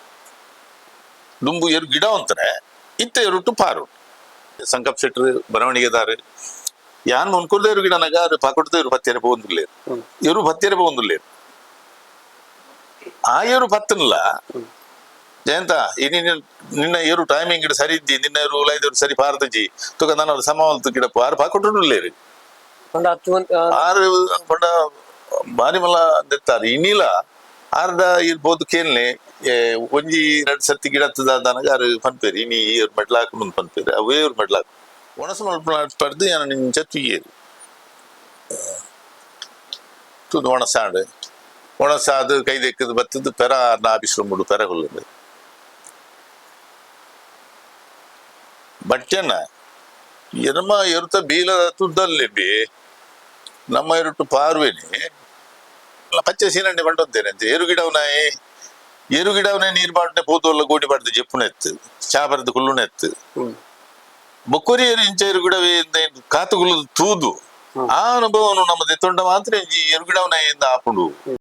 [SPEAKER 1] ದುಂಬು ಎರು ಗಿಡ ಅಂತಾರೆ ಇತ್ತ ಎರುಟ್ಟು ಪಾರು ಸಂಕಪ್ ಶೆಟ್ರು ಬರವಣಿಗೆದಾರು ಯಾನ್ ಮುನ್ಕುರ್ದ ಎರು ಗಿಡನಾಗ ಅದು ಪಾಕೊಡ್ದ ಎರು ಪತ್ತೇರೆ ಪೋಂದುಲ್ಲೇರು ಎರು ಪತ್ತೇರೆ ಪೋಂದುಲ್ಲೇರು ಆ ಎರು ಪತ್ತನಲ್ಲ ಜಯಂತ ಈ ನಿನ್ನ ನಿನ್ನ ಏರು ಟೈಮಿಂಗ್ ಗಿಡ ಸರಿ ಇದ್ದಿ ನಿನ್ನ ಏರು ಉಲಾಯ್ದವರು ಸರಿ ಪಾರದಜಿ ತುಕ ನಾನು ಅವ್ರ ಸಮವಲ್ತು ಗಿಡಪ್ಪ ಆರು ಪಾಕೊಟ್ಟುಲ್ಲೇರು.
[SPEAKER 2] ಪಂಡ ಹತ್ತು
[SPEAKER 1] ಆರು ಪಂಡ ಬಾರಿ ಮಲ್ಲ ದೆತ್ತಾರೆ ಇನ್ನಿಲ್ಲ ಆರ್ದ ಇರ್ಬೋದು ಕೇನ್ಲೆ ಒಂಜಿ ರಡ್ ಸರ್ತಿ ಗಿಡ ದಾನಗ ಆರು ಪನ್ಪೇರು ಇನಿ ಏರು ಮೆಡ್ಲಾಕು ಮುಂದ್ ಪನ್ಪೇರು ಅವೇ ಏರು ಮೆಡ್ಲಾಕು ಒಣಸು ಮಲ್ಪ ಪಡ್ದು ಯಾನ ನಿಂಚ ತುಯ್ಯೇರು ತುದು ಒಣಸಾಡು ಒಣಸಾದು ಕೈ ದೆಕ್ಕದು ಬತ್ತದು ಪೆರ ಆರ್ನ ಆಫೀಸ್ ರೂಮ್ ಪೆರ ಕೊಲ್ಲದು ಬಟ್ಟೆನ ಎನಮ ಎರುತ ಬೀಲ ತುದ್ದಲ್ಲಿ ಬಿ ನಮ್ಮ ಎರುಟು ಪಾರ್ವೇನಿ ಪಚ್ಚೆ ಸೀನಂಡೆ ಬಂಡೊತ್ತೇನೆ ಅಂತ ಏರು ಗಿಡವನಾಯಿ ಏರು ಗಿಡವನೇ ನೀರು ಬಾಟನೆ ಪೂತೋಲ್ಲ ಗೋಡಿ ಬಾಡ್ದು ಜೆಪ್ಪುನೆತ್ತು ಚಾ ಬರೆದು ಕುಲ್ಲುನೆತ್ತು ಬೊಕ್ಕೊರಿ ಏರು ಇಂಚ ಏರು ಗಿಡವೇ ಕಾತುಗುಲು ತೂದು ಆ ಅನುಭವನು ನಮ್ಮ ದೆತ್ತೊಂಡ ಮಾತ್ರ ಈ ಎರುಗಿಡವನಾಯಿಂದ ಆಪುಂಡು.